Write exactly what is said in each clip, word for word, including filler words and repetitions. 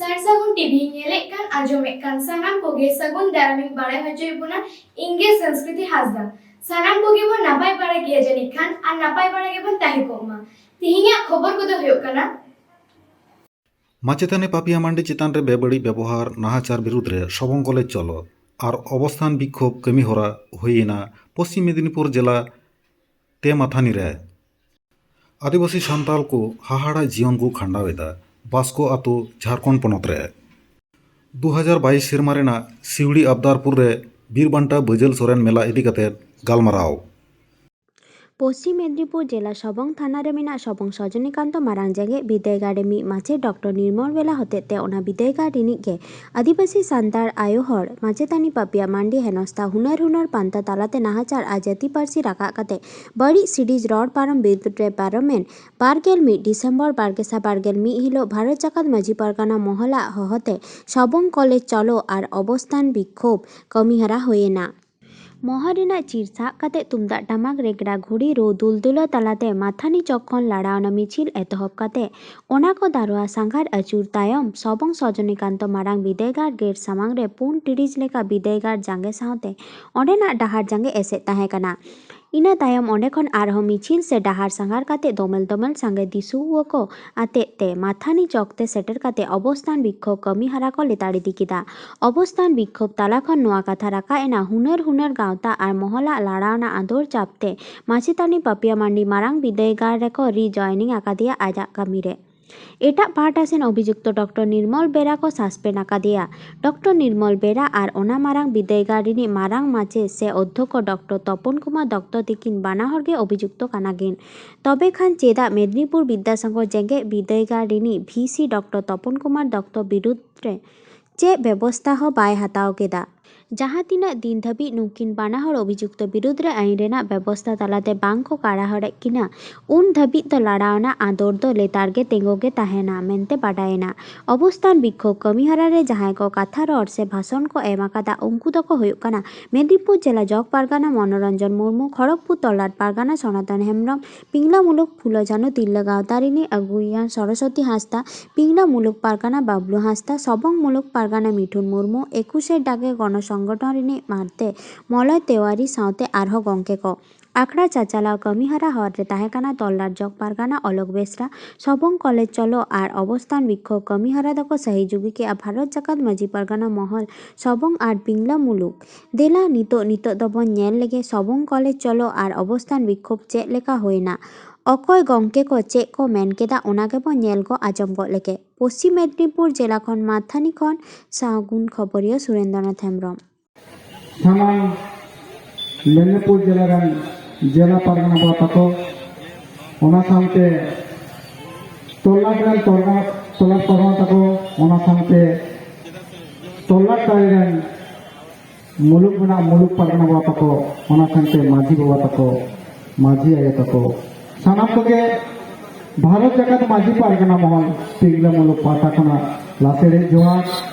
ᱥᱟᱨ ᱥᱟᱹᱜᱩᱱ ᱴᱤᱵᱷᱤ ᱧᱮᱞᱮᱫ ᱠᱟᱱ ᱟᱸᱡᱚᱢᱮᱫ ᱠᱟᱱ ᱥᱟᱱᱟᱢ ᱠᱚᱜᱮ ᱥᱟᱹᱜᱩᱱ ᱫᱟᱨᱟᱢᱤᱧ ᱵᱟᱲᱟᱭ ᱦᱚᱪᱚᱭᱮᱫ ᱵᱚᱱᱟ᱾ ᱤᱧ ᱜᱮ ᱥᱚᱝᱥᱠᱨᱤᱛᱤ ᱦᱟᱸᱥᱫᱟ᱾ ᱥᱟᱱᱟᱢ ᱠᱚᱜᱮ ᱵᱚᱱ ᱱᱟᱯᱟᱭ ᱵᱟᱲᱟ ᱜᱮᱭᱟ ᱡᱟᱹᱱᱤᱡ ᱠᱷᱟᱱ, ᱟᱨ ᱱᱟᱯᱟᱭ ᱵᱟᱲᱟ ᱜᱮᱵᱚᱱ ᱛᱟᱦᱮᱸ ᱠᱚᱜ ᱢᱟ᱾ ᱛᱮᱦᱮᱧᱟᱜ ᱠᱷᱚᱵᱚᱨ ᱠᱚᱫᱚ ᱦᱩᱭᱩᱜ ᱠᱟᱱᱟ, ᱢᱟᱪᱮᱛᱟᱹᱱᱤ ᱯᱟᱯᱤᱭᱟ ᱢᱟᱱᱰᱤ ᱪᱮᱛᱟᱱ ᱨᱮ ᱵᱮᱵᱟᱹᱲᱤᱡ ᱵᱮᱵᱚᱦᱟᱨ ᱱᱟᱦᱟᱪᱟᱨ ᱵᱤᱨᱩᱫᱽ ᱨᱮ ᱥᱚᱵᱚᱝ ᱠᱚᱞᱮᱡᱽ ᱪᱚᱞᱚ ᱟᱨ ᱚᱵᱚᱥᱛᱷᱟᱱ ᱵᱤᱠᱠᱷᱳᱵ ᱠᱟᱹᱢᱤ ᱦᱚᱨᱟ ᱦᱩᱭᱮᱱᱟ ᱯᱚᱥᱪᱤᱢ ᱢᱮᱫᱤᱱᱤᱯᱩᱨ ᱡᱮᱞᱟ ᱛᱮ ᱢᱟᱛᱷᱟᱱᱤ ᱨᱮ᱾ ᱟᱹᱫᱤᱵᱟᱹᱥᱤ ᱥᱟᱱᱛᱟᱲ ᱠᱚ ᱦᱟᱦᱟᱲᱟ ᱡᱤᱭᱚᱱ ᱠᱚ ᱠᱷᱟᱸᱰᱟᱣ ᱮᱫᱟ ᱵᱟᱥᱠᱚ ᱟᱛᱳ, ᱡᱷᱟᱲᱠᱷᱚᱸᱰ ᱯᱚᱱᱚᱛ ᱨᱮ᱾ ᱫᱩ ᱦᱟᱡᱟᱨ ᱵᱟᱭᱤᱥ ᱥᱮᱨᱢᱟ ᱨᱮᱱᱟᱜ ᱥᱤᱣᱲᱤ ᱟᱵᱫᱟᱨᱯᱩᱨ ᱨᱮ ᱵᱤᱨ ᱵᱟᱱᱴᱟ ᱵᱟᱹᱡᱟᱹᱞ ᱥᱚᱨᱮᱱ ᱢᱮᱞᱟ ᱤᱫᱤ ᱠᱟᱛᱮ ᱜᱟᱞᱢᱟᱨᱟᱣ᱾ ᱯᱚᱥᱪᱤᱢ ᱢᱮᱫᱽᱱᱤᱯᱩᱨ ᱡᱮᱞᱟ ᱥᱚᱵᱚᱝ ᱛᱷᱟᱱᱟ ᱨᱮ ᱢᱮᱱᱟᱜ ᱥᱚᱵᱚᱝ ᱥᱚᱡᱚᱱᱤᱠᱟᱱᱛᱚ ᱢᱟᱨᱟᱝ ᱡᱮᱜᱮᱛ ᱵᱤᱨᱫᱟᱹᱜᱟᱲ ᱨᱮ ᱢᱤᱫ ᱢᱟᱪᱮᱛ ᱰᱚᱠᱴᱚᱨ ᱱᱤᱨᱢᱚᱞ ᱵᱮᱞᱟ ᱦᱚᱛᱮᱛ ᱛᱮ ᱚᱱᱟ ᱵᱤᱨᱫᱟᱹᱜᱟᱲ ᱨᱤᱱᱤᱡ ᱜᱮ ᱟᱹᱫᱤᱵᱟᱹᱥᱤ ᱥᱟᱱᱛᱟᱲ ᱟᱭᱳ ᱦᱚᱲ ᱢᱟᱪᱮᱛᱟᱹᱱᱤ ᱯᱟᱯᱤᱭᱟ ᱢᱟᱱᱰᱤ ᱦᱮᱱᱚᱥᱛᱟ ᱦᱩᱱᱟᱹᱨ ᱦᱩᱱᱟᱹᱨ ᱯᱟᱱᱛᱷᱟ ᱛᱟᱞᱟᱛᱮ ᱱᱟᱦᱟᱪᱟᱨ ᱟᱨ ᱡᱟᱹᱛᱤ ᱯᱟᱹᱨᱥᱤ ᱨᱟᱠᱟᱵ ᱠᱟᱛᱮ ᱵᱟᱹᱲᱤᱡ ᱥᱤᱨᱤᱡᱽ ᱨᱚᱲ ᱯᱟᱨᱚᱢ ᱵᱤᱨᱩᱫᱽ ᱨᱮ ᱯᱟᱨᱚᱢᱮᱱ ᱵᱟᱨ ᱜᱮᱞ ᱢᱤᱫ ᱰᱤᱥᱮᱢᱵᱚᱨ ᱵᱟᱨ ᱜᱮᱥᱟᱭ ᱵᱟᱨ ᱜᱮᱞ ᱢᱤᱫ ᱦᱤᱞᱳᱜ ᱵᱷᱟᱨᱚᱛ ᱡᱟᱠᱟᱛ ᱢᱟᱹᱡᱷᱤ ᱯᱟᱨᱜᱟᱱᱟ ᱢᱚᱦᱚᱞᱟᱜ ᱦᱚᱦᱚᱛᱮ ᱥᱚᱵᱚᱝ ᱠᱚᱞᱮᱡᱽ ᱪᱚᱞᱚ ᱟᱨ ᱚᱵᱚᱥᱛᱷᱟᱱ ᱵᱤᱠᱠᱷᱳᱵ ᱠᱟᱹᱢᱤᱦᱚᱨᱟ ᱦᱩᱭᱮᱱᱟ᱾ ᱢᱚᱦᱚᱨ ᱨᱮᱱᱟᱜ ᱪᱤᱨ ᱥᱟᱵ ᱠᱟᱛᱮ ᱛᱩᱢᱫᱟᱜ ᱴᱟᱢᱟᱠ, ᱨᱮᱜᱽᱲᱟ, ᱜᱷᱩᱲᱤ ᱨᱩ, ᱫᱩᱞᱫᱩᱞᱟᱹ ᱛᱟᱞᱟᱛᱮ ᱢᱟᱛᱷᱟᱱᱤ ᱪᱚᱠ ᱠᱷᱚᱱ ᱞᱟᱲᱟᱣᱱᱟ ᱢᱤᱪᱷᱤᱞ ᱮᱛᱚᱦᱚᱵ ᱠᱟᱛᱮ ᱚᱱᱟ ᱠᱚ ᱫᱟᱨᱣᱟ ᱥᱟᱸᱜᱷᱟᱨ ᱟᱹᱪᱩᱨ ᱛᱟᱭᱚᱢ ᱥᱚᱵᱚᱝ ᱥᱚᱡᱚᱱᱤᱠᱟᱱᱛᱚ ᱢᱟᱨᱟᱝ ᱵᱤᱨᱫᱟᱹᱜᱟᱲ ᱜᱮᱴ ᱥᱟᱢᱟᱝ ᱨᱮ ᱯᱩᱱ ᱴᱤᱲᱤᱡ ᱞᱮᱠᱟ ᱵᱤᱨᱫᱟᱹᱜᱟᱲ ᱡᱟᱸᱜᱮ ᱥᱟᱶᱛᱮ ᱚᱸᱰᱮᱱᱟᱜ ᱰᱟᱦᱟᱨ ᱡᱟᱸᱜᱮ ᱮᱥᱮᱫ ᱛᱟᱦᱮᱸ ᱠᱟᱱᱟ᱾ ᱤᱱᱟᱹ ᱛᱟᱭᱚᱢ ᱚᱸᱰᱮ ᱠᱷᱚᱱ ᱟᱨᱦᱚᱸ ᱢᱤᱪᱷᱤᱞ ᱥᱮ ᱰᱟᱦᱟᱨ ᱥᱟᱸᱜᱷᱟᱨ ᱠᱟᱛᱮ ᱫᱚᱢᱮᱞ ᱫᱚᱢᱮᱞ ᱥᱟᱸᱜᱮ ᱫᱤᱥᱩᱣᱟᱹ ᱠᱚ ᱟᱛᱮᱫ ᱛᱮ ᱢᱟᱛᱷᱟᱱᱤ ᱪᱚᱠ ᱛᱮ ᱥᱮᱴᱮᱨ ᱠᱟᱛᱮ ᱚᱵᱚᱥᱛᱷᱟᱱ ᱵᱤᱠᱠᱷᱳᱵ ᱠᱟᱹᱢᱤ ᱦᱟᱨᱟ ᱠᱚ ᱞᱮᱛᱟᱲ ᱤᱫᱤ ᱠᱮᱫᱟ᱾ ᱚᱵᱚᱥᱛᱷᱟᱱ ᱵᱤᱠᱠᱷᱳᱵ ᱛᱟᱞᱟ ᱠᱷᱚᱱ ᱱᱚᱣᱟ ᱠᱟᱛᱷᱟ ᱨᱟᱠᱟᱵ ᱮᱱᱟ, ᱦᱩᱱᱟᱹᱨ ᱦᱩᱱᱟᱹᱨ ᱜᱟᱶᱛᱟ ᱟᱨ ᱢᱚᱦᱚᱞᱟᱜ ᱞᱟᱲᱟᱣᱱᱟ ᱟᱸᱫᱳᱲ ᱪᱟᱯ ᱛᱮ ᱢᱟᱪᱮᱛᱟᱹᱱᱤ ᱯᱟᱯᱤᱭᱟ ᱢᱟᱱᱰᱤ ᱢᱟᱨᱟᱝ ᱵᱤᱨᱫᱟᱹᱜᱟᱲ ᱨᱮᱠᱚ ᱨᱤᱡᱚᱭᱮᱱᱤᱝ ᱟᱠᱟᱫᱮᱭᱟ ᱟᱡᱟᱜ ᱠᱟᱹᱢᱤ ᱨᱮ᱾ ᱮᱴᱟᱜ ᱯᱟᱦᱴᱟ ᱥᱮᱱ ᱚᱵᱷᱤᱡᱩᱠᱛᱚ ᱰᱚᱠᱴᱚᱨ ᱱᱤᱨᱢᱚᱞ ᱵᱮᱨᱟ ᱠᱚ ᱥᱟᱥᱯᱮᱱᱰ ᱟᱠᱟᱫᱮᱭᱟ᱾ ᱰᱚᱠᱴᱚᱨ ᱱᱤᱨᱢᱚᱞ ᱵᱮᱨᱟ ᱟᱨ ᱚᱱᱟ ᱢᱟᱨᱟᱝ ᱵᱤᱨᱫᱟᱹᱜᱟᱲ ᱨᱤᱱᱤᱡ ᱢᱟᱨᱟᱝ ᱢᱟᱪᱮᱛ ᱥᱮ ᱚᱫᱽᱫᱷᱚᱠᱚ ᱰᱚᱠᱴᱚᱨ ᱛᱚᱯᱚᱱ ᱠᱩᱢᱟᱨ ᱫᱚᱛᱛᱚ ᱛᱤᱠᱤᱱ ᱵᱟᱱᱟ ᱦᱚᱲ ᱜᱮ ᱚᱵᱷᱤᱡᱩᱠᱛᱚ ᱠᱟᱱᱟ ᱠᱤᱱ᱾ ᱛᱚᱵᱮ ᱠᱷᱟᱱ ᱪᱮᱫᱟᱜ ᱢᱮᱫᱽᱱᱤᱯᱩᱨ ᱵᱤᱫᱽᱫᱟᱥᱟᱜᱚᱨ ᱡᱮᱜᱮᱛ ᱵᱤᱨᱫᱟᱹᱜᱟᱲ ᱨᱤᱱᱤᱡ ᱵᱷᱤ ᱥᱤ ᱰᱚᱠᱴᱚᱨ ᱛᱚᱯᱚᱱ ᱠᱩᱢᱟᱨ ᱫᱚᱛᱛᱚ ᱵᱤᱨᱩᱫᱽ ᱨᱮ ᱪᱮᱫ ᱵᱮᱵᱚᱥᱛᱷᱟ ᱦᱚᱸ ᱵᱟᱭ ᱦᱟᱛᱟᱣ ᱠᱮᱫᱟ? ᱡᱟᱦᱟᱸ ᱛᱤᱱᱟᱹᱜ ᱫᱤᱱ ᱫᱷᱟᱹᱵᱤᱡ ᱱᱩᱠᱤᱱ ᱵᱟᱱᱟ ᱦᱚᱲ ᱚᱵᱷᱤᱡᱩᱠᱛᱚ ᱵᱤᱨᱩᱫᱽ ᱨᱮ ᱟᱹᱭᱤᱱ ᱨᱮᱱᱟᱜ ᱵᱮᱵᱚᱥᱛᱟ ᱛᱟᱞᱟᱛᱮ ᱵᱟᱝ ᱠᱚ ᱠᱟᱲᱟ ᱦᱚᱲᱮᱫ ᱠᱤᱱᱟ, ᱩᱱ ᱫᱷᱟᱹᱵᱤᱡ ᱫᱚ ᱞᱟᱲᱟᱣᱱᱟ ᱟᱸᱫᱳᱲ ᱫᱚ ᱞᱮᱛᱟᱲ ᱜᱮ ᱛᱤᱸᱜᱩ ᱜᱮ ᱛᱟᱦᱮᱱᱟ ᱢᱮᱱᱛᱮ ᱵᱟᱰᱟᱭᱮᱱᱟ᱾ ᱚᱵᱚᱥᱛᱷᱟᱱ ᱵᱤᱠᱠᱷᱳᱵ ᱠᱟᱹᱢᱤᱦᱚᱨᱟ ᱨᱮ ᱡᱟᱦᱟᱸᱭ ᱠᱚ ᱠᱟᱛᱷᱟ ᱨᱚᱲ ᱥᱮ ᱵᱷᱟᱥᱚᱱ ᱠᱚ ᱮᱢ ᱟᱠᱟᱫᱟ, ᱩᱱᱠᱩ ᱫᱚᱠᱚ ᱦᱩᱭᱩᱜ ᱠᱟᱱᱟ ᱢᱮᱫᱽᱱᱤᱯᱩᱨ ᱡᱮᱞᱟ ᱡᱚᱜᱽ ᱯᱟᱨᱜᱟᱱᱟ ᱢᱚᱱᱳᱨᱚᱧᱡᱚᱱ ᱢᱩᱨᱢᱩ, ᱠᱷᱚᱲᱚᱜᱽᱯᱩᱨ ᱛᱚᱞᱟᱴ ᱯᱟᱨᱜᱟᱱᱟ ᱥᱚᱱᱟᱛᱚᱱ ᱦᱮᱢᱵᱨᱚᱢ, ᱯᱤᱝᱞᱟ ᱢᱩᱞᱩᱠ ᱯᱷᱩᱞᱳ ᱡᱷᱟᱱᱳ ᱛᱤᱨᱞᱟᱹ ᱜᱟᱶᱛᱟ ᱨᱤᱱᱤᱡ ᱟᱹᱜᱩᱭᱟᱱ ᱥᱚᱨᱚᱥᱚᱛᱤ ᱦᱟᱸᱥᱫᱟ, ᱯᱤᱝᱞᱟ ᱢᱩᱞᱩᱠ ᱯᱟᱨᱜᱟᱱᱟ ᱵᱟᱵᱞᱩ ᱦᱟᱸᱥᱫᱟ, ᱥᱚᱵᱚᱝ ᱢᱩᱞᱩᱠ ᱯᱟᱨᱜᱟᱱᱟ ᱢᱤᱴᱷᱩᱱ ᱢᱩᱨᱢᱩ, ᱮᱠᱩᱥᱮ ᱰᱟᱠᱮ ᱜᱚᱱᱚ ᱥᱚᱝᱜᱚᱴᱷᱚᱱ ᱨᱤᱱᱤᱡ ᱢᱟᱨᱛᱮ ᱢᱚᱞᱚᱭ ᱛᱮᱣᱟᱨᱤ ᱥᱟᱶᱛᱮ ᱟᱨᱦᱚᱸ ᱜᱚᱢᱠᱮ ᱠᱚ᱾ ᱟᱠᱷᱲᱟ ᱪᱟᱪᱟᱞᱟᱣ ᱠᱟᱹᱢᱤᱦᱚᱨᱟ ᱦᱚᱨ ᱨᱮ ᱛᱟᱦᱮᱸ ᱠᱟᱱᱟ ᱛᱚᱞᱞᱟᱴ ᱡᱚᱜᱽ ᱯᱟᱨᱜᱟᱱᱟ ᱚᱞᱚᱠ ᱵᱮᱥᱨᱟ, ᱥᱚᱵᱚᱝ ᱠᱚᱞᱮᱡᱽ ᱪᱚᱞᱚ ᱟᱨ ᱚᱵᱚᱥᱛᱷᱟᱱ ᱵᱤᱠᱠᱷᱳᱵ ᱠᱟᱹᱢᱤᱦᱚᱨᱟ ᱫᱚᱠᱚ ᱥᱟᱹᱦᱤᱡᱩᱜᱤ ᱠᱮᱫᱼᱟ ᱵᱷᱟᱨᱚᱛ ᱡᱟᱠᱟᱛ ᱢᱟᱹᱡᱷᱤ ᱯᱟᱨᱜᱟᱱᱟ ᱢᱚᱦᱚᱞ, ᱥᱚᱵᱚᱝ ᱟᱨ ᱯᱤᱝᱞᱟ ᱢᱩᱞᱩᱠ᱾ ᱫᱮᱞᱟ ᱱᱤᱛᱚᱜ, ᱱᱤᱛᱚᱜ ᱫᱚᱵᱚᱱ ᱧᱮᱞ ᱞᱮᱜᱮ ᱥᱚᱵᱚᱝ ᱠᱚᱞᱮᱡᱽ ᱪᱚᱞᱚ ᱟᱨ ᱚᱵᱚᱥᱛᱷᱟᱱ ᱵᱤᱠᱠᱷᱳᱵ ᱪᱮᱫ ᱞᱮᱠᱟ ᱦᱩᱭᱱᱟ᱾ ᱚᱠᱚᱭ ᱜᱚᱢᱠᱮ ᱠᱚ ᱪᱮᱫ ᱠᱚ ᱢᱮᱱ ᱠᱮᱫᱟ, ᱚᱱᱟ ᱜᱮᱵᱚᱱ ᱧᱮᱞ ᱜᱚᱫ ᱟᱸᱡᱚᱢ ᱜᱚᱫ ᱞᱮᱜᱮ᱾ ᱯᱚᱥᱪᱤᱢ ᱢᱮᱫᱽᱱᱤᱯᱩᱨ ᱡᱮᱞᱟ ᱠᱷᱚᱱ ᱢᱟᱛᱷᱟᱱᱤ ᱠᱷᱚᱱ ᱥᱟᱹᱜᱩᱱ ᱠᱷᱚᱵᱚᱨᱤᱭᱟᱹ ᱥᱩᱨᱮᱱᱫᱨᱚᱱᱟᱛᱷ ᱦᱮᱢᱵᱨᱚᱢ᱾ ᱥᱟᱱᱟᱢ ᱢᱮᱫᱽᱱᱤᱯᱩᱨ ᱡᱮᱞᱟ ᱨᱮᱱ ᱡᱮᱞᱟ ᱯᱟᱨᱜᱟᱱᱟ ᱵᱟᱵᱟ ᱛᱟᱠᱚ, ᱚᱱᱟ ᱥᱟᱶᱛᱮ ᱛᱚᱞᱞᱟᱴ ᱨᱮᱱ ᱯᱟᱨᱜᱟᱱᱟ, ᱛᱚᱞᱞᱟᱴ ᱯᱟᱨᱜᱟᱱᱟ ᱛᱟᱠᱚ, ᱚᱱᱟ ᱥᱟᱶᱛᱮ ᱛᱚᱞᱞᱟᱴ ᱛᱟᱹᱨᱤ ᱨᱮᱱ ᱢᱩᱞᱩᱠ ᱨᱮᱱᱟᱜ ᱢᱩᱞᱩᱠ ᱯᱟᱨᱜᱟᱱᱟ ᱵᱟᱵᱟ ᱛᱟᱠᱚ, ᱚᱱᱟ ᱥᱟᱶᱛᱮ ᱢᱟᱹᱡᱷᱤ ᱵᱟᱵᱟ ᱛᱟᱠᱚ, ᱢᱟᱹᱡᱷᱤ ᱟᱭᱳ ᱛᱟᱠᱚ, ᱥᱟᱱᱟᱢ ᱠᱚᱜᱮ ᱵᱷᱟᱨᱚᱛ ᱡᱟᱠᱟᱛ ᱢᱟᱹᱡᱷᱤ ᱯᱟᱨᱜᱟᱱᱟ ᱢᱚᱦᱚᱞ ᱛᱤᱨᱞᱟᱹ ᱢᱩᱞᱩᱠ ᱯᱟᱦᱴᱟ ᱠᱷᱚᱱᱟᱜ ᱞᱟᱥᱮᱨᱮᱡ ᱡᱚᱦᱟᱨ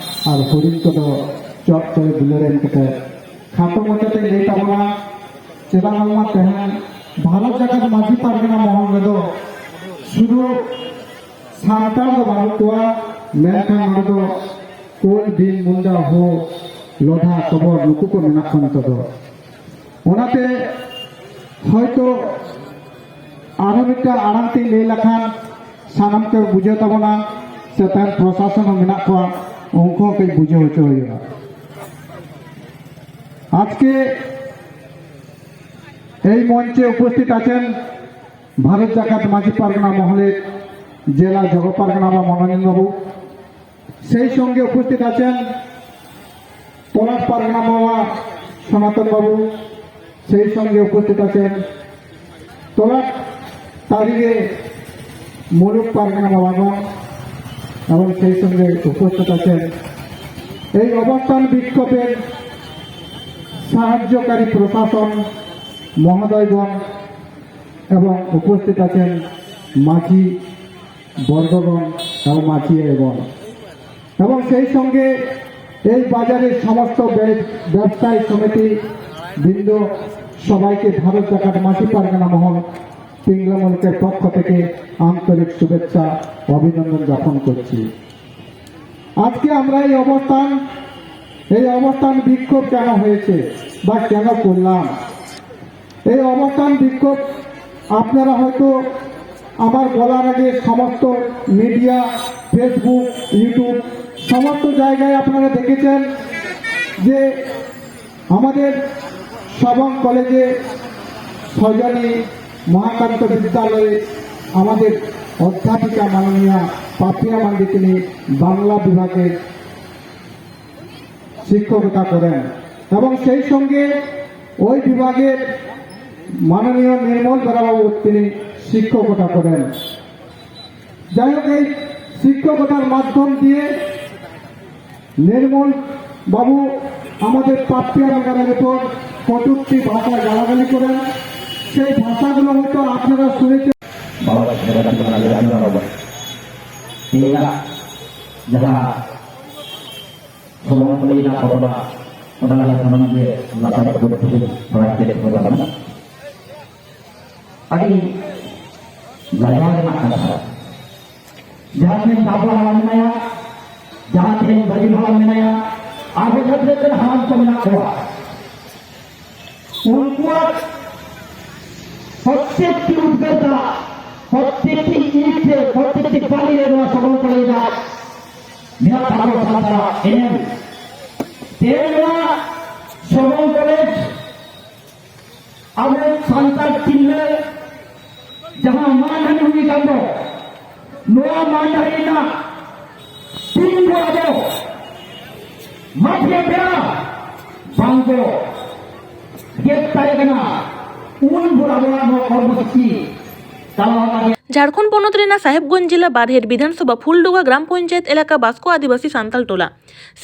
ᱟᱨ ᱦᱩᱰᱤᱧ ᱠᱚᱫᱚ ᱪᱚᱴ ᱠᱚᱨᱮ ᱫᱩᱞᱟᱹᱲ ᱮᱢ ᱠᱟᱛᱮ ᱠᱷᱟᱴᱚ ᱢᱟᱪᱷᱟᱛᱮᱧ ᱞᱟᱹᱭ ᱛᱟᱵᱚᱱᱟ᱾ ᱪᱮᱫᱟᱜ ᱵᱟᱝᱢᱟ ᱛᱮᱦᱮᱧ ᱵᱷᱟᱨᱚᱛ ᱡᱟᱠᱟᱛ ᱢᱟᱹᱡᱷᱤ ᱯᱟᱨᱜᱟᱱᱟ ᱢᱚᱦᱚᱞ ᱨᱮᱫᱚ ᱥᱩᱫᱷᱩ ᱥᱟᱱᱛᱟᱲ ᱫᱚ ᱵᱟᱹᱱᱩᱜ ᱠᱚᱣᱟ, ᱢᱮᱱᱠᱷᱟᱱ ᱱᱚᱰᱮ ᱫᱚ ᱠᱳᱞ, ᱵᱷᱤᱢ, ᱢᱩᱱᱰᱟ, ᱦᱳ, ᱞᱳᱫᱷᱟ, ᱠᱚᱵᱚᱨ, ᱱᱩᱠᱩ ᱠᱚ ᱢᱮᱱᱟᱜ ᱠᱚᱣᱟ ᱱᱤᱛᱚᱜ ᱫᱚ᱾ ᱚᱱᱟᱛᱮ ᱦᱚᱭᱛᱚ ᱟᱨᱦᱚᱸ ᱢᱤᱫᱴᱟᱝ ᱟᱲᱟᱝ ᱛᱤᱧ ᱞᱟᱹᱭ ᱞᱮᱠᱷᱟᱱ ᱥᱟᱱᱟᱢ ᱠᱚ ᱵᱩᱡᱷᱟᱹᱣ ᱛᱟᱵᱚᱱᱟ, ᱥᱮ ᱛᱟᱦᱮᱱ ᱯᱨᱚᱥᱟᱥᱚᱱ ᱦᱚᱸ ᱢᱮᱱᱟᱜ ᱠᱚᱣᱟ, ᱩᱱᱠᱩ ᱦᱚᱸ ᱠᱟᱹᱡ ᱵᱩᱡᱷᱟᱹᱣ ᱦᱚᱪᱚ ᱦᱩᱭᱩᱜᱼᱟ᱾ আজকে এই মঞ্চে উপস্থিত আছেন ভারত জাকাত মাঝি পারগনা মহলের জেলা জগ পারগনা বা মনোরঞ্জন বাবু, সেই সঙ্গে উপস্থিত আছেন তলাট পারগনা বাবা সনাতন বাবু, সেই সঙ্গে উপস্থিত আছেন তলাট তারিখে মুলুক পারগনা বাবাগণ এবং সেই সঙ্গে উপস্থিত আছেন এই অবস্থান বিক্ষোভের সাহায্যকারী প্রশাসন মহোদয়গণ এবং উপস্থিত আছেন মাঝি বর্গগণ এবং মাঝি এগণ এবং সেই সঙ্গে এই বাজারের সমস্ত ব্য- ব্যবসায়ী সমিতি বৃন্দ, সবাইকে ভারত জাকাত মাঝি পারগানা মহল পিংলা মল্লিকের পক্ষ থেকে আন্তরিক শুভেচ্ছা, অভিনন্দন জ্ঞাপন করছি। আজকে আমরা এই অবস্থান, এই অবস্থান বিক্ষোভ কেন হয়েছে বা কেন করলাম, এই অবস্থান বিক্ষোভ আপনারা হয়তো আমার বলার আগে সমস্ত মিডিয়া, ফেসবুক, ইউটিউব, সমস্ত জায়গায় আপনারা দেখেছেন যে আমাদের সবং কলেজে সজনী মহাকান্ত বিদ্যালয়ে আমাদের অধ্যাপিকা মাননীয়া পাপিয়া মান্ডি, তিনি বাংলা বিভাগে শিক্ষকতা করেন এবং সেই সঙ্গে ওই বিভাগের মাননীয় নির্মল বেরাবাবু, তিনি শিক্ষকতা করেন। যাই হোক, এই শিক্ষকতার মাধ্যম দিয়ে নির্মল বাবু আমাদের পাপিয়া ম্যাডামের উপর কটূক্তি ভাষায় গালাগালি করেন। সেই ভাষাগুলো হয়তো আপনারা শুনেছেন। ᱵᱟᱵᱟ ᱡᱟᱦᱟᱸ ᱥᱚᱢᱚᱭ ᱠᱚ ᱞᱟᱹᱭ ᱮᱫᱟ ᱵᱟᱵᱟ, ᱚᱱᱟ ᱞᱮᱠᱟ ᱥᱟᱱᱟᱢ ᱜᱮ ᱞᱟᱛᱟᱨ ᱠᱚ ᱵᱟᱲᱟᱭ ᱠᱮᱫ ᱠᱚ ᱵᱟᱵᱟ᱾ ᱟᱹᱰᱤ ᱞᱟᱡᱟᱣ ᱨᱮᱱᱟᱜ ᱠᱟᱛᱷᱟ᱾ ᱡᱟᱦᱟᱸ ᱴᱷᱮᱱ ᱛᱟᱵᱚ ᱦᱟᱲᱟᱢ ᱢᱮᱱᱟᱭᱟ, ᱡᱟᱦᱟᱸ ᱴᱷᱮᱱ ᱵᱟᱹᱡᱩᱱ ᱦᱟᱲᱟᱢ ᱢᱮᱱᱟᱭᱟ, ᱟᱨᱦᱚᱸ ᱡᱟᱹᱛ ᱡᱟᱹᱛ ᱨᱮᱱ ᱦᱟᱲᱟᱢ ᱠᱚ ᱢᱮᱱᱟᱜ ᱠᱚᱣᱟ᱾ ᱩᱱᱠᱩᱣᱟᱜ ᱯᱨᱚᱛᱮᱠᱴᱤ ᱩᱫᱽᱜᱟᱹᱨ ᱫᱟᱜ, ᱯᱨᱚᱛᱮᱠᱴᱤ ᱤᱴ ᱨᱮ, ᱯᱨᱚᱛᱮᱠᱴᱤ ᱵᱟᱞᱤ ᱨᱮ ᱱᱚᱣᱟ ᱥᱚᱵᱚᱞ ᱠᱚᱞᱮᱡᱽ ᱨᱮᱱᱟᱜ ᱢᱮᱱᱟᱜ ᱛᱟᱠᱚᱣᱟ ᱥᱟᱱᱛᱟᱲᱟᱜ ᱮᱱᱮᱢ᱾ ᱛᱮᱦᱮᱧ ᱱᱚᱣᱟ ᱥᱚᱵᱚᱞ ᱠᱚᱞᱮᱡᱽ ᱟᱵᱚ ᱥᱟᱱᱛᱟᱲ ᱛᱤᱨᱞᱟᱹ ᱡᱟᱦᱟᱸ ᱢᱟᱱᱦᱟᱱᱤ ᱦᱩᱭ ᱟᱠᱟᱱ ᱫᱚ, ᱱᱚᱣᱟ ᱢᱟᱱᱦᱟᱱᱤ ᱨᱮᱱᱟᱜ ᱛᱤᱱ ᱵᱷᱳᱨ ᱟᱵᱚ ᱢᱟᱹᱡᱷᱤ ᱯᱮᱲᱟ ᱵᱟᱝ ᱠᱚ ᱜᱨᱮᱯᱛᱟᱨᱮ ᱠᱟᱱᱟ, ᱩᱱ ᱵᱷᱳᱨ ᱟᱵᱚᱣᱟᱜ ᱱᱚᱣᱟ ᱠᱚᱨᱢᱚᱥᱩᱪᱤ ᱪᱟᱞᱟᱣ ᱟᱠᱟᱱ ᱜᱮᱭᱟ᱾ ᱡᱷᱟᱲᱠᱷᱚᱸᱰ ᱯᱚᱱᱚᱛ ᱨᱮᱱᱟᱜ ᱥᱟᱦᱮᱵᱽᱜᱚᱸᱡᱽ ᱡᱤᱞᱟ ᱵᱟᱨᱦᱮᱴ ᱵᱤᱫᱷᱟᱱᱥᱚᱵᱷᱟ ᱯᱷᱩᱞᱰᱩᱜᱟ ᱜᱨᱟᱢ ᱯᱚᱧᱪᱟᱭᱮᱛ ᱮᱞᱟᱠᱟ ᱵᱟᱥᱠᱚ ᱟᱹᱫᱤᱵᱟᱹᱥᱤ ᱥᱟᱱᱛᱟᱲ ᱴᱚᱞᱟ᱾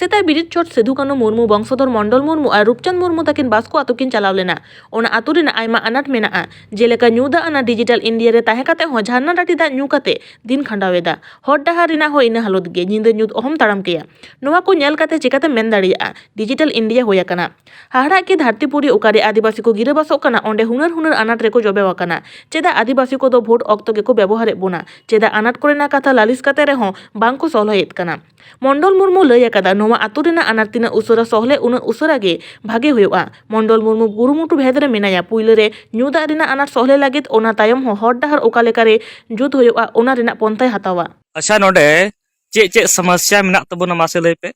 ᱥᱮᱛᱟᱜ ᱵᱤᱨᱤᱫ ᱪᱷᱚᱴ ᱥᱤᱫᱷᱩ ᱠᱟᱹᱱᱩ ᱢᱩᱨᱢᱩ ᱵᱚᱝᱥᱚᱫᱷᱚᱨ ᱢᱚᱱᱰᱚᱞ ᱢᱩᱨᱢᱩ ᱟᱨ ᱨᱩᱯᱪᱟᱸᱫᱽ ᱢᱩᱨᱢᱩ ᱛᱟᱹᱠᱤᱱ ᱵᱟᱥᱠᱚ ᱟᱹᱛᱩ ᱠᱤᱱ ᱪᱟᱞᱟᱣ ᱞᱮᱱᱟ᱾ ᱚᱱᱟ ᱟᱹᱛᱩ ᱨᱮᱱᱟᱜ ᱟᱭᱢᱟ ᱟᱱᱟᱴ ᱢᱮᱱᱟᱜᱼᱟ, ᱡᱮᱞᱮᱠᱟ ᱧᱩ ᱫᱟᱜ ᱟᱱᱟᱴ, ᱰᱤᱡᱤᱴᱟᱞ ᱤᱱᱰᱤᱭᱟ ᱨᱮ ᱛᱟᱦᱮᱸ ᱠᱟᱛᱮ ᱦᱚᱸ ᱡᱷᱟᱨᱱᱟ ᱰᱟᱹᱰᱤ ᱫᱟᱜ ᱧᱩ ᱠᱟᱛᱮ ᱫᱤᱱ ᱠᱷᱟᱸᱰᱟᱣ ᱮᱫᱟ᱾ ᱦᱚᱨ ᱰᱟᱦᱟᱨ ᱨᱮᱱᱟᱜ ᱦᱚᱸ ᱤᱱᱟᱹ ᱦᱟᱞᱚᱛ ᱜᱮ, ᱧᱤᱫᱟᱹ ᱧᱩᱛ ᱚᱦᱚᱢ ᱛᱟᱲᱟᱢ ᱠᱮᱭᱟ᱾ ᱱᱚᱣᱟ ᱠᱚ ᱧᱮᱞ ᱠᱟᱛᱮ ᱪᱤᱠᱟᱛᱮᱢ ᱢᱮᱱ ᱫᱟᱲᱮᱭᱟᱜᱼᱟ ᱰᱤᱡᱤᱴᱟᱞ ᱤᱱᱰᱤᱭᱟ ᱦᱩᱭ ᱟᱠᱟᱱᱟ? ᱦᱟᱦᱟᱲᱟᱜ ᱠᱤ ᱫᱷᱟᱹᱨᱛᱤ ᱯᱩᱨᱤ, ᱚᱠᱟᱨᱮ ᱟᱹᱫᱤᱵᱟᱹᱥᱤ ᱠᱚ ᱜᱤᱨᱟᱹᱵᱟᱥᱚᱜ ᱠᱟᱱᱟ, ᱚᱸᱰᱮ ᱦᱩᱱᱟᱹᱨ ᱦᱩᱱᱟᱹᱨ ᱟᱱᱟᱴ ᱨᱮᱠᱚ ᱡᱚᱵᱮᱣ ᱟᱠᱟᱱᱟ᱾ ᱪᱮᱫᱟᱜ ᱟᱹᱫᱤᱵᱟᱹᱥᱤ ᱠᱚᱫᱚ ᱵᱷᱳᱴ ᱚᱠᱛᱚ ᱜᱮᱠᱚ ᱵᱮᱵᱚᱦᱟᱨᱮᱫ ᱵᱚᱱᱟ? ᱪᱮᱫᱟᱜ ᱟᱱᱟᱴ ᱠᱚᱨᱮᱱᱟᱜ ᱠᱟᱛᱷᱟ ᱞᱟᱹᱞᱤᱥ ᱠᱟᱛᱮ ᱨᱮᱦᱚᱸ ᱵᱟᱝ ᱠᱚ ᱥᱚᱞᱦᱮᱭᱮᱫ ᱠᱟᱱᱟ? ᱢᱚᱱᱰᱚᱞ ᱢᱩᱨᱢᱩ ᱞᱟᱹᱭ ᱟᱠᱟᱫᱟ, ᱱᱚᱣᱟ ᱟᱹᱛᱩ ᱨᱮᱱᱟᱜ ᱟᱱᱟᱴ ᱛᱤᱱᱟᱹᱜ ᱩᱥᱟᱹᱨᱟ ᱥᱚᱦᱞᱮ, ᱩᱱᱟᱹᱜ ᱩᱥᱟᱹᱨᱟ ᱜᱮ ᱵᱷᱟᱜᱮ ᱦᱩᱭᱩᱜᱼᱟ᱾ ᱢᱚᱱᱰᱚᱞ ᱢᱩᱨᱢᱩ ᱠᱩᱨᱩᱢᱩᱴᱩ ᱵᱷᱮᱫ ᱨᱮ ᱢᱮᱱᱟᱭᱟ᱾ ᱯᱩᱭᱞᱟᱹ ᱨᱮ ᱧᱩ ᱫᱟᱜ ᱨᱮᱱᱟᱜ ᱟᱱᱟᱴ ᱥᱚᱦᱞᱮ ᱞᱟᱹᱜᱤᱫ, ᱚᱱᱟ ᱛᱟᱭᱚᱢ ᱦᱚᱸ ᱦᱚᱨ ᱰᱟᱦᱟᱨ ᱚᱠᱟ ᱞᱮᱠᱟᱨᱮ ᱡᱩᱛ ᱦᱩᱭᱩᱜᱼᱟ, ᱚᱱᱟ ᱨᱮᱱᱟᱜ ᱯᱚᱱᱛᱷᱟᱭ ᱦᱟᱛᱟᱣᱟ᱾ ᱟᱪᱪᱷᱟ, ᱱᱚᱰᱮ ᱪᱮᱫ ᱪᱮᱫ ᱥᱚᱢᱚᱥᱥᱟ ᱢᱮᱱᱟᱜ ᱛᱟᱵᱚᱱᱟ, ᱢᱟᱥᱮ ᱞᱟᱹᱭ ᱯᱮ᱾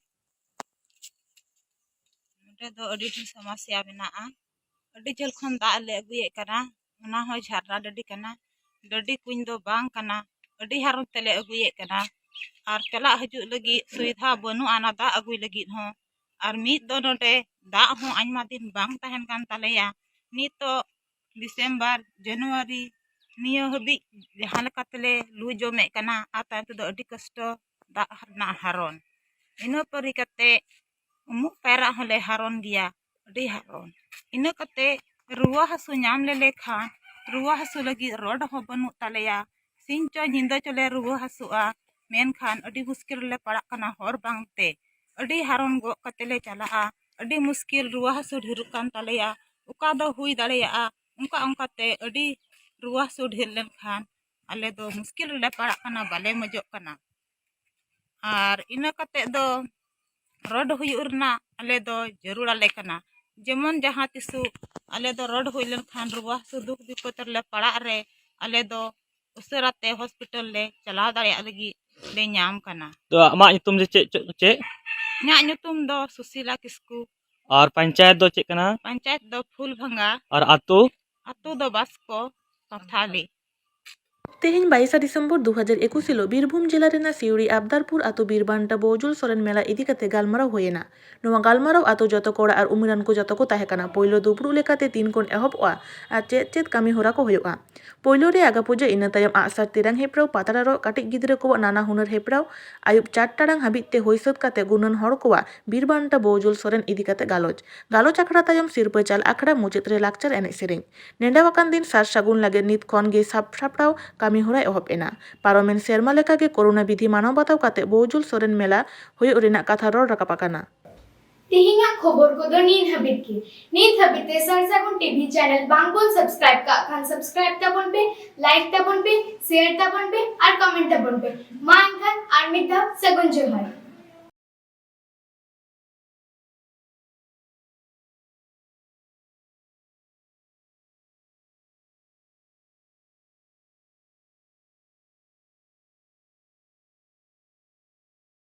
ᱱᱚᱰᱮ ᱫᱚ ᱟᱹᱰᱤ ᱰᱷᱮᱨ ᱥᱚᱢᱚᱥᱥᱟ ᱢᱮᱱᱟᱜᱼᱟ᱾ ᱟᱹᱰᱤ ᱡᱷᱟᱹᱞ ᱠᱷᱚᱱ ᱫᱟᱜ ᱞᱮ ᱟᱹᱜᱩᱭᱮᱫ ᱠᱟᱱᱟ, ᱚᱱᱟ ᱦᱚᱸ ᱡᱷᱟᱨᱱᱟ ᱰᱟᱹᱰᱤ ᱠᱟᱱᱟ᱾ ᱰᱟᱹᱰᱤ ᱠᱩᱧ ᱫᱚ ᱵᱟᱝ ᱠᱟᱱᱟ, ᱟᱹᱰᱤ ᱦᱟᱨᱚᱱ ᱛᱮᱞᱮ ᱟᱹᱜᱩᱭᱮᱫ ᱠᱟᱱᱟ᱾ ᱟᱨ ᱪᱟᱞᱟᱜ ᱦᱤᱡᱩᱜ ᱞᱟᱹᱜᱤᱫ ᱥᱩᱵᱤᱫᱷᱟ ᱵᱟᱹᱱᱩᱜᱼᱟ ᱚᱱᱟ ᱫᱟᱜ ᱟᱹᱜᱩᱭ ᱞᱟᱹᱜᱤᱫ ᱦᱚᱸ᱾ ᱟᱨ ᱢᱤᱫ ᱫᱚ ᱱᱚᱰᱮ ᱫᱟᱜ ᱦᱚᱸ ᱟᱭᱢᱟ ᱫᱤᱱ ᱵᱟᱝ ᱛᱟᱦᱮᱱ ᱠᱟᱱ ᱛᱟᱞᱮᱭᱟ᱾ ᱱᱤᱛᱚᱜ ᱰᱤᱥᱮᱢᱵᱚᱨ, ᱡᱟᱱᱩᱣᱟᱨᱤ ᱱᱤᱭᱟᱹ ᱦᱟᱹᱵᱤᱡ ᱡᱟᱦᱟᱸ ᱞᱮᱠᱟ ᱛᱮᱞᱮ ᱞᱩ ᱡᱚᱢᱮᱫ ᱠᱟᱱᱟ, ᱟᱨ ᱛᱟᱭᱚᱢ ᱛᱮᱫᱚ ᱟᱹᱰᱤ ᱠᱚᱥᱴᱚ ᱫᱟᱜ ᱨᱮᱱᱟᱜ ᱦᱟᱨᱚᱱ᱾ ᱤᱱᱟᱹ ᱯᱚᱨᱮ ᱠᱟᱛᱮ ᱩᱢᱩᱜ ᱯᱟᱭᱨᱟᱜ ᱦᱚᱸᱞᱮ ᱦᱟᱨᱚᱱ ᱜᱮᱭᱟ, ᱟᱹᱰᱤ ᱦᱟᱨᱚᱱ᱾ ᱤᱱᱟᱹ ᱠᱟᱛᱮ ᱨᱩᱣᱟᱹ ᱦᱟᱹᱥᱩ ᱧᱟᱢ ᱞᱮᱞᱮ ᱠᱷᱟᱱ, ᱨᱩᱣᱟᱹ ᱦᱟᱹᱥᱩ ᱞᱟᱹᱜᱤᱫ ᱨᱚᱰ ᱦᱚᱸ ᱵᱟᱹᱱᱩᱜ ᱛᱟᱞᱮᱭᱟ᱾ ᱥᱤᱧ ᱪᱚ ᱧᱤᱫᱟᱹ ᱪᱚᱞᱮ ᱨᱩᱣᱟᱹ ᱦᱟᱹᱥᱩᱜᱼᱟ, ᱢᱮᱱᱠᱷᱟᱱ ᱟᱹᱰᱤ ᱢᱩᱥᱠᱤᱞ ᱨᱮᱞᱮ ᱯᱟᱲᱟᱜ ᱠᱟᱱᱟ ᱦᱚᱨ ᱵᱟᱝᱛᱮ᱾ ᱟᱹᱰᱤ ᱦᱟᱨᱚᱱ ᱜᱚᱜ ᱠᱟᱛᱮ ᱞᱮ ᱪᱟᱞᱟᱜᱼᱟ, ᱟᱹᱰᱤ ᱢᱩᱥᱠᱤᱞ, ᱨᱩᱣᱟᱹ ᱦᱟᱹᱥᱩ ᱰᱷᱮᱨᱚᱜ ᱠᱟᱱ ᱛᱟᱞᱮᱭᱟ᱾ ᱚᱠᱟ ᱫᱚ ᱦᱩᱭ ᱫᱟᱲᱮᱭᱟᱜᱼᱟ, ᱚᱱᱠᱟ ᱚᱱᱠᱟᱛᱮ ᱟᱹᱰᱤ ᱨᱩᱣᱟᱹ ᱦᱟᱹᱥᱩ ᱰᱷᱮᱨ ᱞᱮᱱᱠᱷᱟᱱ ᱟᱞᱮ ᱫᱚ ᱢᱩᱥᱠᱤᱞ ᱨᱮᱞᱮ ᱯᱟᱲᱟᱜ ᱠᱟᱱᱟ, ᱵᱟᱞᱮ ᱢᱚᱡᱚᱜ ᱠᱟᱱᱟ᱾ ᱟᱨ ᱤᱱᱟᱹ ᱠᱟᱛᱮ ᱫᱚ ᱨᱳᱰ ᱦᱩᱭᱩᱜ ᱨᱮᱱᱟᱜ ᱟᱞᱮ ᱫᱚ ᱡᱟᱹᱨᱩᱲ ᱟᱞᱮ ᱠᱟᱱᱟ᱾ ᱡᱮᱢᱚᱱ ᱡᱟᱦᱟᱸ ᱛᱤᱥᱚᱜ ᱟᱞᱮ ᱫᱚ ᱨᱳᱰ ᱦᱩᱭ ᱞᱮᱱᱠᱷᱟᱱ ᱨᱩᱣᱟᱹ ᱦᱟᱹᱥᱩ ᱫᱩᱠ ᱵᱤᱯᱚᱫ ᱨᱮᱞᱮ ᱯᱟᱲᱟᱜ ᱨᱮ ᱟᱞᱮ ᱫᱚ ᱩᱥᱟᱹᱨᱟ ᱛᱮ ᱦᱚᱥᱯᱤᱴᱟᱞ ᱞᱮ ᱪᱟᱞᱟᱣ ᱫᱟᱲᱮᱭᱟᱜ ᱞᱟᱹᱜᱤᱫ ᱞᱮ ᱧᱟᱢ ᱠᱟᱱᱟ᱾ ᱛᱚ, ᱟᱢᱟᱜ ᱧᱩᱛᱩᱢ ᱫᱚ ᱪᱮᱫ, ᱪᱮᱫ, ᱪᱮᱫ? ᱤᱧᱟᱹᱜ ᱧᱩᱛᱩᱢ ᱫᱚ ᱥᱩᱥᱤᱞᱟ ᱠᱤᱥᱠᱩ᱾ ᱟᱨ ᱯᱚᱧᱪᱟᱭᱮᱛ ᱫᱚ ᱪᱮᱫ ᱠᱟᱱᱟ? ᱯᱚᱧᱪᱟᱭᱮᱛ ᱫᱚ ᱯᱷᱩᱞᱵᱷᱟᱝᱜᱟ᱾ ᱟᱨ ᱟᱛᱳ? ᱟᱛᱳ ᱫᱚ ᱵᱟᱥᱠᱚ ᱯᱟᱛᱷᱟᱞᱤ᱾ ᱛᱮᱦᱮᱧ ᱵᱟᱭᱤᱥᱟ ᱰᱤᱥᱮᱢᱵᱚᱨ ᱫᱩ ᱦᱟᱡᱟᱨ ᱮᱠᱩᱥ ᱦᱤᱞᱳᱜ ᱵᱤᱨᱵᱷᱩᱢ ᱡᱮᱞᱟ ᱨᱮᱱᱟᱜ ᱥᱤᱣᱲᱤ ᱟᱵᱫᱟᱨᱯᱩᱨ ᱟᱹᱛᱩ ᱵᱤᱨ ᱵᱟᱱᱴᱟ ᱵᱳᱡᱩᱞ ᱥᱚᱨᱮᱱ ᱢᱮᱞᱟ ᱤᱫᱤ ᱠᱟᱛᱮ ᱜᱟᱞᱢᱟᱨᱟᱣ ᱦᱩᱭᱮᱱᱟ᱾ ᱱᱚᱣᱟ ᱜᱟᱞᱢᱟᱨᱟᱣ ᱟᱹᱛᱩ ᱡᱚᱛᱚ ᱠᱚᱲᱟ ᱟᱨ ᱩᱢᱮᱨᱟᱱ ᱠᱚ ᱡᱚᱛᱚ ᱠᱚ ᱛᱟᱦᱮᱸ ᱠᱟᱱᱟ᱾ ᱯᱳᱭᱞᱳ ᱫᱩᱯᱲᱩᱵ ᱞᱮᱠᱟᱛᱮ ᱛᱤᱱ ᱠᱷᱚᱱ ᱮᱦᱚᱵᱚᱜᱼᱟ ᱟᱨ ᱪᱮᱫ ᱪᱮᱫ ᱠᱟᱹᱢᱤ ᱦᱚᱨᱟ ᱠᱚ ᱦᱩᱭᱩᱜᱼᱟ᱾ ᱯᱳᱭᱞᱳ ᱨᱮ ᱟᱜᱟ ᱯᱩᱡᱟᱹ, ᱤᱱᱟᱹ ᱛᱟᱭᱚᱢ ᱟᱜᱼᱥᱟᱨ ᱛᱮᱨᱟᱝ ᱦᱮᱯᱨᱟᱣ, ᱯᱟᱛᱲᱟ ᱨᱚᱜ, ᱠᱟᱹᱴᱤᱡ ᱜᱤᱫᱽᱨᱟᱹ ᱠᱚᱣᱟᱜ ᱱᱟᱱᱟ ᱦᱩᱱᱟᱹᱨ ᱦᱮᱯᱨᱟᱣ᱾ ᱟᱹᱭᱩᱵ ᱪᱟᱨ ᱴᱟᱲᱟᱝ ᱦᱟᱹᱵᱤᱡ ᱛᱮ ᱦᱩᱭ ᱥᱟᱹᱛ ᱠᱟᱛᱮ ᱜᱩᱱᱟᱹᱱ ᱦᱚᱲ ᱠᱚᱣᱟᱜ ᱵᱤᱨ ᱵᱟᱱᱴᱟ ᱵᱳᱡᱩᱞ ᱥᱚᱨᱮᱱ ᱤᱫᱤ ᱠᱟᱛᱮ ᱜᱟᱞᱚᱪ᱾ ᱜᱟᱞᱚᱪ ᱟᱠᱷᱲᱟ ᱛᱟᱭᱚᱢ ᱥᱤᱨᱯᱟᱹ ᱪᱟᱞ ᱟᱠᱷᱲᱟ, ᱢᱩᱪᱟᱹᱫ ᱨᱮ ᱞᱟᱠᱪᱟᱨ ᱮᱱᱮᱡ ᱥᱮᱨᱮᱧ᱾ ᱱᱮᱰᱟᱣ ᱟᱠᱟᱱ ᱫᱤᱱ ᱥᱟᱨ ᱥᱟᱹᱜᱩᱱ ᱞᱟᱹᱜᱤᱫ ᱱᱤᱛ ᱠᱷᱚᱱ ᱜᱮ ᱥᱟᱯ ᱥᱟᱯᱲᱟᱣ ᱠᱟᱹᱢᱤ ᱦᱚᱨᱟ ᱮᱦᱚᱵ ᱮᱱᱟ᱾ ᱯᱟᱨᱚᱢᱮᱱ ᱥᱮᱨᱢᱟ ᱞᱮᱠᱟ ᱜᱮ ᱠᱳᱨᱳᱱᱟ ᱵᱤᱫᱷᱤ ᱢᱟᱱᱟᱣ ᱵᱟᱛᱟᱣ ᱠᱟᱛᱮ ᱵᱳᱡᱩᱞ ᱥᱚᱨᱮᱱ ᱢᱮᱞᱟ ᱦᱩᱭᱩᱜ ᱨᱮᱱᱟᱜ ᱠᱟᱛᱷᱟ ᱨᱚᱲ ᱨᱟᱠᱟᱵ ᱟᱠᱟᱱᱟ᱾ ᱛᱮᱦᱮᱧᱟᱜ ᱠᱷᱚᱵᱚᱨ ᱠᱚᱫᱚ ᱱᱤᱱ ᱦᱟᱹᱵᱤᱡ ᱜᱮ᱾ ᱱᱤᱛ ᱦᱟᱹᱵᱤᱡ ᱛᱮ ᱥᱟᱨ ᱥᱟᱹᱜᱩᱱ ᱴᱤᱵᱷᱤ ᱪᱮᱱᱮᱞ ᱵᱟᱝ ᱵᱚᱱ ᱥᱟᱵᱥᱠᱨᱟᱭᱤᱵ ᱠᱟᱜ ᱠᱷᱟᱱ ᱥᱟᱵᱥᱠᱨᱟᱭᱤᱵ ᱛᱟᱵᱚᱱ ᱯᱮ, ᱞᱟᱭᱤᱠ ᱛᱟᱵᱚᱱ ᱯᱮ, ᱥᱮᱭᱟᱨ ᱛᱟᱵᱚᱱ ᱯᱮ ᱟᱨ ᱠᱚᱢᱮᱱᱴ ᱛᱟᱵᱚᱱ ᱯᱮ᱾ ᱢᱟ ᱮᱱᱠᱷᱟᱱ ᱟᱨ ᱢᱤᱫ ᱫᱷᱟᱣ ᱥᱟᱹᱜᱩᱱ ᱡᱚᱦᱟᱨ᱾